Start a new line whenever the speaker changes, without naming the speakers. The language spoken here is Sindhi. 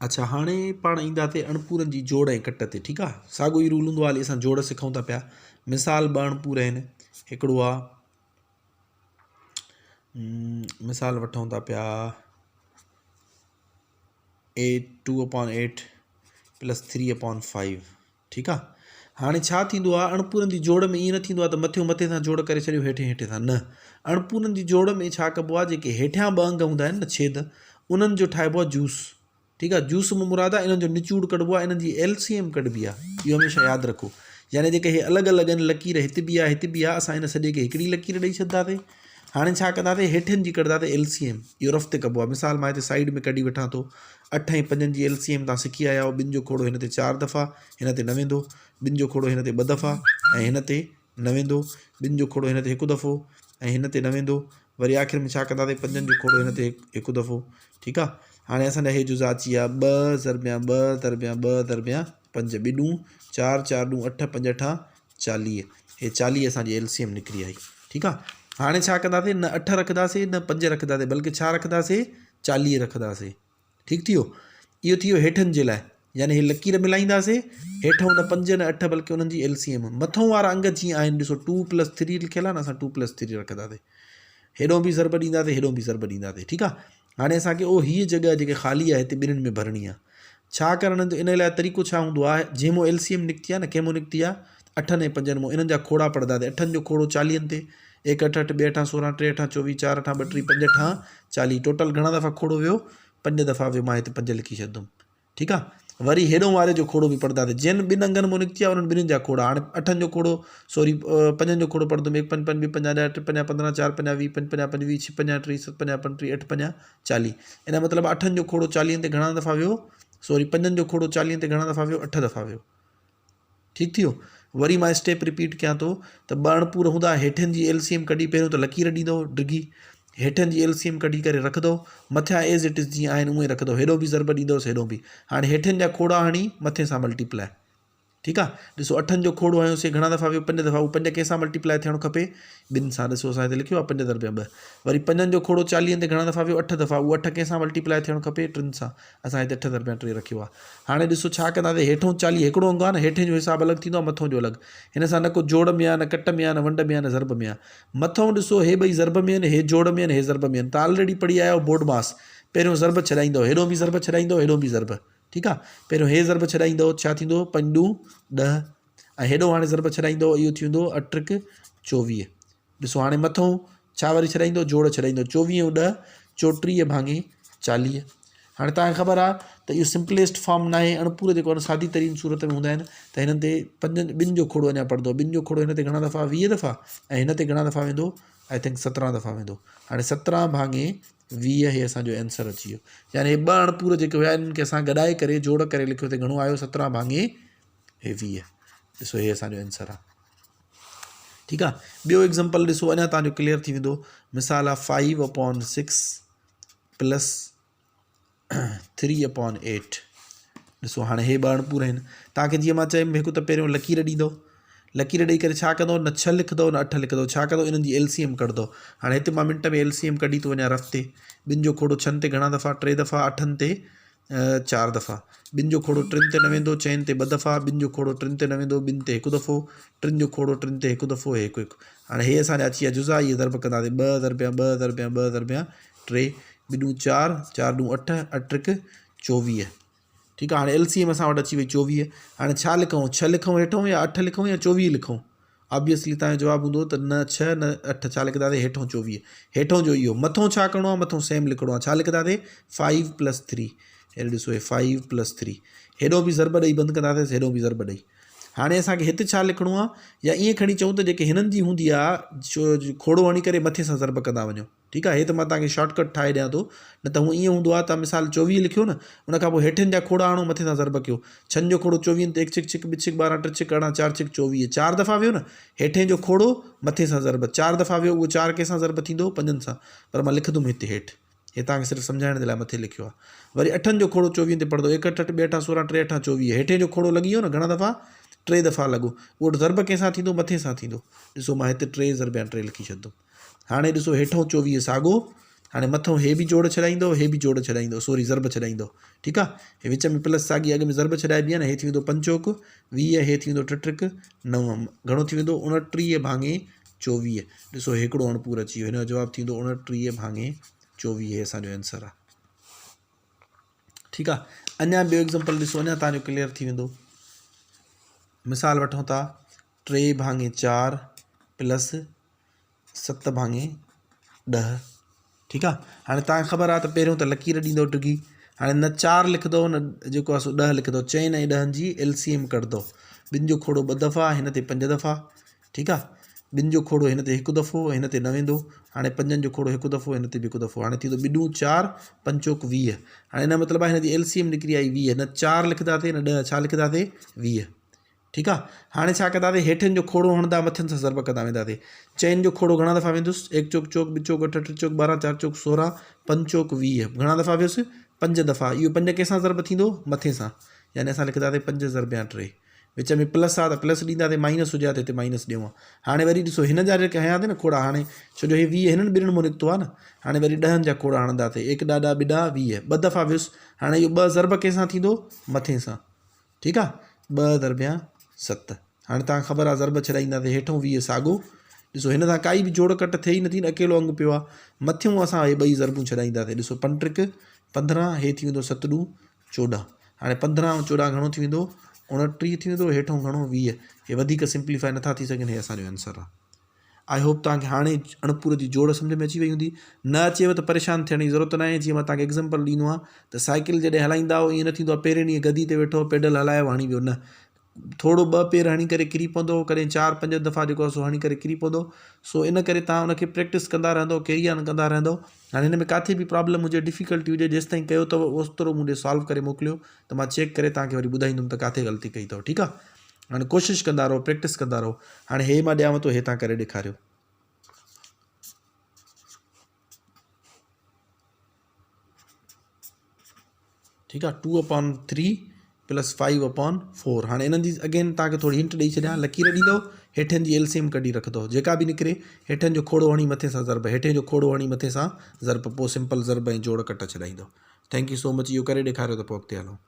اڇا هاڻي پاڻ اينداسي اڻپورن جي جوڙ ۽ ڪٽ تي ٺيڪ آ ساڳو ئي رول هوندو آ اسان جوڙ سکون ٿا پيا مثال ٻه اڻپور آهن هڪڙو آ مثال وٺون ٿا پيا 8 2 اپان 8 پلس 3 اپان 5 ٺيڪ آ هاڻي ڇا ٿيندو آ اڻپورن جي جوڙ ۾ ائين نه ٿيندو آ ته مٿيون مٿي سان جوڙ ڪري ڇڏيو هيٺين هيٺين سان نه اڻپورن جي جوڙ ۾ ڇا ڪبو آ جيڪي هيٺيان ٻه انگ هوندا آهن نه ڇيد انهن جو ٺاهبو آ جوس ٺيڪ آ جوس مان مراد آ انهن جو نچوڙ ڪڍبو آ انهن جي ايل سي ايم ڪڍبي آ اهو هميشه ياد رکو يعني جيڪي هي الڳ الڳ آهن لڪير هت به آ هت به آ اسان ان سڄي کي هڪڙي لڪير ڏئي ڇڏنداسي هاڻي ڇا ڪنداسين هيٺين جي ڪڍنداسين ايل سي ايم اهو رف تي ڪبو آهي مثال مان هتي سائيڊ ۾ ڪڍي وٺان ٿو اٺ ۽ پنجن جي ايل سي ايم تان سکي آيا آهيو ٻن جو کوڙو هن تي چار دفعا هن تي نه ويندو ٻن جو کوڙو هن تي ٻه دفعا ۽ هن تي نه ويندو ٻن جو کوڙو هن تي هڪ دفعو ۽ هن تي نه ويندو وري آخر ۾ ڇا ڪنداسين پنجن جو کوڙو هن تي هڪ دفعو ٺيڪ آهي هاڻي اسان جا هي جزا اچي ويا ٻه ضربيان ٻه ضربيان ٻه ضربيان پنج ٻه ڏون چار چار ڏون اٺ پنج اٺان 40 هي 40 اسان جي ايل سي ايم نڪري آئي ٺيڪ آ هاڻي ڇا ڪنداسين نه اٺ رکنداسين نه پنج رکنداسين بلڪه ڇا رکنداسين 40 رکنداسين ٺيڪ ٿي ويو اهو ٿي ويو هيٺن جي لاء يعني هي لڪير ملائينداسين هيٺون نه پنج نه اٺ بلڪه انهن جي ايل سي ايم مٿون وارا انگ جيئن آهن ڏسو 2 پلس 3 لکيل آ نه اسان 2 پلس 3 رکنداسين هيڏو به ضرب ڏينداسين هيڏو به ضرب ڏينداسين ٺيڪ آ هاڻي اسان کي اهو هيء جڳهه جيڪي خالي آهي هتي ٻنهين ۾ ڀرڻي آهي. ڇا ڪرڻ جو ان لاء طريقو ڇا هوندو آهي جنهن مون ايل سي ايم نڪتي آهي نه ڪنهن مون نڪتي آهي اٺن ۽ پنجن مون انهن جا کوڙا پڙهنداسين اٺن جو کوڙو چاليهن تي ايڪ اٺ اٺ ٻي اٺان سورهن ٽي اٺان چوويهه چار اٺان ٻٽيهه پنج اٺان چاليهه ٽوٽل گهڻا دفعا کوڙو ويو پنج دفعا ويو مان هتي پنج لکي ڇڏندم ٺيڪ آ وري هيڏو واري جو کوڙو به پڙهنداسين جن ٻن انگن مون نڪتي آ انهن ٻنهين جا کوڙا هاڻي اٺن جو کوڙو سوري پنجن جو کوڙو پڙهندم هڪ پنج پنج ٻه پنجا ڏهه ٽي پنجا پندرهن چار پنجا ويهه پنج پنجا پنجويهه ڇهه پنجا ٽيهه ست پنجا پنٽيهه اٺ پنجا چاليهه ان جو مطلب اٺن جو کوڙو چاليهن تي گهڻا دفعا ويو سوري پنجن جو کوڙو چاليهن تي گهڻا دفعا ويو اٺ دفعا ويو ٺيڪ ٿي ويو وري مان اسٽيپ رپيٽ ڪيان ٿو ته ٻه اڻپور هوندا هيٺين جي ايل سي ايم ڪڍي پهريون ته لڪير ڏيندو ڊگهي هيٺين جي ايل سي ايم ڪڍي ڪري رکندو مٿيان ايز it is جيئن آهن اونئن رکندو هيڏو به ضرب ڏيندوس هيڏو به هاڻي هيٺين جا کوڙا هڻي مٿي سان ملٽيپلائي ٺيڪ آ ڏسو اٺن جو کوڙو هنيوسي گهڻا دفعا ويو پنج دفعا اهو پنج ڪنهن سان ملٽيپلائي ٿيڻ کپي ٻن سان ڏسو اسان هتي لکيو آ پنج ضرب ٻه وري پنجن جو کوڙو چاليهن تي گهڻا دفعا ويو اٺ دفعا اهو اٺ ڪنهن سان ملٽيپلائي ٿيڻ کپي ٽن سان اسان هتي اٺ ضرب ٽي رکيو آ هاڻي ڏسو ڇا ڪنداسين هيٺون 40 هڪڙو انگ آ نه هيٺين جو حساب الڳ ٿيندو آ مٿون جو الڳ هن سان نه ڪو جوڙ ۾ آ نه ڪٽ ۾ آ نه ونڊ ۾ آ نه ضرب ۾ آ مٿون ڏسو هي ٻئي ضرب ۾ آهن هي جوڙ ۾ آهن هي ضرب ۾ آهن تان آلريڊي پڙهي آيا آهيو بورڊ ماس پهريون ضرب ڇڏائيندو هيڏو به ضرب ڇڏائيندو هيڏو به ضرب ٺيڪ آ پهريون هي ضرب ڇڏائيندو ڇا ٿيندو پنج ڏون ڏهه ۽ هيڏو هاڻي ضرب ڇڏائيندو اهو ٿيندو اٺ ٽڪ 24 ڏسو هاڻي مٿو ڇا وري ڇڏائيندو جوڙ ڇڏائيندو 24 ۽ 10 34 ڀاڱي 40 هاڻي توهان کي خبر آ ته اهو سمپليسٽ فارم ناهي اڻپوري جيڪو آهي سادي ترين صورت ۾ هوندا آهن ته هنن تي پنجن ٻن جو کوڙو اڃا پڙندو ٻن جو کوڙو هن تي گهڻا دفعا 20 دفعا ۽ هن تي گهڻا دفعا ويندو I think 17 دفعا ويندو هاڻي 17 ڀاڱي 20 هي اسان جو آنسر اچي ويو يعني هي ٻه اڻپور جيڪي هيا انهن کي اسان گڏائي ڪري جوڙ ڪري لکيو ته گهڻو آيو 17 ڀاڱي هي 20 ڏسو هي اسان جو آنسر آ ٺيڪ آ ٻيو ايگزامپل ڏسو اڃا تان جو ڪليئر ٿي ويندو مثال آ 5 اپون 6 پلس 3 اپون 8 ڏسو هاڻي هي ٻه اڻپور آهن تان کي جيئن مان چيم هڪ ته پهريون لڪير ڏيندو لڪير ڏئي ڪري ڇا ڪندو نه 6 لکندو نه 8 لکندو ڇا ڪندو انهن جي ايل سي ايم ڪڍندو هاڻي هتي مان منٽ ۾ ايل سي ايم ڪڍي ٿو وڃان رف تي ٻن جو کوڙو ڇهن تي گهڻا دفعا ٽي دفعا اٺن تي چار دفعا، ٻن جو کوڙو ٽن تي نه ويندو، چئن تي ٻه دفعا، ٻن جو کوڙو ٽن تي نه ويندو، ٻن تي هڪ دفعو، ٽن جو کوڙو ٽن تي هڪ دفعو، هي هڪ هڪ. هاڻي هي اسان جا اچي ويا جزا، اهي ضرب ڪنداسين، ٻه ضربيان ٻه ضربيان ٻه ضربيان ٽي، ٻه ڏون چار، چار ڏون اٺ، اٺ ٽڪ 24. ٺيڪ آهي، هاڻي ايل سي ايم اسان وٽ اچي وئي 24. هاڻي ڇا لکون، ڇهه لکون هيٺون يا اٺ لکون يا 24 لکون؟ آبويسلي توهان جو جواب هوندو ته نه ڇهه نه اٺ ڇا لکنداسين هيٺون 24 هيٺون جو اهو مٿون ڇا ڪرڻو آهي مٿون سيم لکڻو آهي ڇا لکنداسين 5 پلس 3 هيڏو ڏسو هي 5 پلس 3 هيڏو به ضرب ڏئي بند ڪنداسين هيڏو به ضرب ڏئي هاڻي اسان کي هت ڇا لکڻو آهي يا ائين کڻي چئون ته جيڪي هنن جي هوندي آهي کوڙو هڻي ڪري مٿي سان ضرب ڪندا وڃو ٺيڪ آهي هي ته مان توهان کي شارٽ ڪٽ ٺاهي ڏيان ٿو نه ته هونء ائين هوندو آهي توهان مثال 24 لکيو نه ان کان پوء هيٺين جا کوڙا آڻو مٿي سان ضرب ڪيو ڇهن جو کوڙو چوويهن تي هڪ ڇڪ ڇڪ ٻه ڇڪ ٻارهن ٽي ڇڪ ارڙهن چار ڇڪ 24 چار دفعا ويو نه هيٺين جو کوڙو مٿي سان ضرب چار دفعا ويو اهو چار ڪنهن سان ضرب ٿيندو پنجن سان پر مان لکندم هتي هيٺ هي توهان کي صرف سمجهائڻ جي لاء مٿي لکيو آهي وري اٺن جو کوڙو چوويهن تي پڙندو ايڪ اٺ اٺ ٻه اٺان سورهن ٽي اٺان 24 هيٺين جو کوڙو لڳي ويو نه گهڻا دفعا ٽي دفعا لڳو اهو ضرب ڪنهن سان ٿيندو مٿي سان ٿيندو ڏسو مان هتي ٽي ضرب يا ٽي لکي ڇڏندم هاڻي ڏسو هيٺئون 24 ساڳو هاڻي مٿو هي به جوڙ ڇڏائيندو هي به جوڙ ڇڏائيندو سوري ضرب ڇڏائيندو ٺيڪ آ هي وچ ۾ پلس ساڳي اڳ ۾ ضرب ڇڏائبي آ نه هي ٿي ويندو پنج چوڪ 20 هي ٿي ويندو ٽي ٽرڪ نو گهڻو ٿي ويندو 29 ڀاڱي 24 ڏسو هڪڙو اڻپور اچي ويو هن جو جواب ٿيندو 29 ڀاڱي 24 هي اسان جو آنسر آ ٺيڪ آ اڃا ٻيو ايگزامپل ڏسو اڃا تان جو ڪليئر ٿي ويندو مثال وٺون ٿا ٽي ڀاڱي چار پلس ست ڀاڱي ڏهه ٺيڪ آ هاڻي توهان کي خبر آ ته پهريون ته لڪير ڏيندو ڊگهي هاڻي نه چار لکندو نه جيڪو آ سو ڏهه لکندو چئن ۽ ڏهن جي ايل سي ايم ڪڍندو ٻن جو کوڙو ٻه دفعا هن تي پنج دفعا ٺيڪ آ ٻن جو کوڙو هن تي هڪ دفعو هن تي نه ويندو هاڻي پنجن جو کوڙو هڪ دفعو هن تي به هڪ دفعو هاڻي ٿيندو ٻڏون چار پنج چوڪ 20 هاڻي ان جو مطلب آ هن جي ايل سي ايم نڪري آئي 20 نه چار لکنداسي نه ڏهه ڇا لکنداسي 20 ٺيڪ آ هاڻي ڇا ڪنداسين هيٺين جو کوڙو هڻندا مٿين سان ضرب ڪندا وينداسين چئن جو کوڙو گهڻا دفعا ويندس ايڪ چوڪ چوڪ ٻه چوڪ اٺ ٽي چوڪ 12 چار چوڪ 16 پنج چوڪ 20 گهڻا دفعا ويس پنج دفعا اهو پنج ڪنهن سان ضرب ٿيندو مٿي سان يعني اسان لکنداسين پنج ضرب يا ٽي وچ ۾ پلس آ ته پلس ڏينداسين مائنس هجي ها ته هتي مائنس ڏيون ها هاڻي وري ڏسو هن جا جيڪي هنيا اٿئي نه کوڙا هاڻي ڇو جو هي 20 هنن ٻنهن مان نڪتو آ نه هاڻي وري ڏهن جا کوڙا هڻنداسين ايڪ ڏا ڏا ٻه ڏا 20 ٻه دفعا ويس هاڻي اهو ٻه ضرب ڪنهن سان ٿيندو مٿي سان ٺيڪ آ ٻه ضربيا ست هاڻي توهان کي خبر آ ضرب ڇڏائينداسين هيٺون 20 ساڳو ڏسو هن سان ڪائي به جوڙ ڪٽ ٿئي ئي نٿي نه اڪيلو انگ پيو آ مٿيون اسان هي ٻئي ضربون ڇڏائينداسين ڏسو پنج ٽرڪ 15 هي ٿي ويندو ست ڏون 14 هاڻي 15 ۽ 14 گهڻو ٿي ويندو 29 ٿي ويندو هيٺون گهڻو 20 هي وڌيڪ سمپليفائي نٿا ٿي سگهن هي اسان جو آنسر آ I hope توهان کي هاڻي اڻپور جي جوڙ سمجهه ۾ اچي وئي هوندي. نه اچيو ته پريشان ٿيڻ جي ضرورت ناهي جيئن مان توهان کي ايگزامپل ڏيندو آهيان ته سائيڪل جڏهن هلائيندا آهيو ائين نه ٿيندو آهي پهرين ڏينهن گدي تي ويٺو پيڊل هلايو هڻي ويو نه ٿورو ٻه پير هڻي ڪري ڪري پوندو ڪڏهن چار پنج دفعا جيڪو آهي سو هڻي ڪري ڪري پوندو سو ان ڪري توهان ان کي پريڪٽس ڪندا رهندو ڪيري آن ڪندا رهندو هاڻي هن ۾ ڪاٿي به پرابلم هجي ڊفيڪلٽي هجي جيستائين ڪيو اٿو اوسترو مون ڏي سالو ڪري موڪليو ته مان چيڪ ڪري توهان کي وري ٻڌائيندم ته ڪاٿي غلطي ڪئي اٿو ٺيڪ آهي هاڻي ڪوشش ڪندا رهو پريڪٽس ڪندا رهو هاڻي هي مان ڏيانو ٿو هي تان ڪري ڏيکاريو. ٺيڪ آ 2 اپان 3 پلس 5 اپان 4 هاڻي انهن جي اگين تان کي ٿوري هنٽ ڏئي ڇڏيان لڪير ڏيندو هيٺين جي ايل سي ايم ڪڍي رکندو جيڪا به نڪري هيٺين جو کوڙو هڻي مٿي سان ضرب هيٺين جو کوڙو هڻي مٿي سان ضرب پوء سمپل ضرب ۽ جوڙ ڪٽ ڇڏائيندو thank you so much اهو ڪري ڏيکاريو ته پوء اڳتي هلون.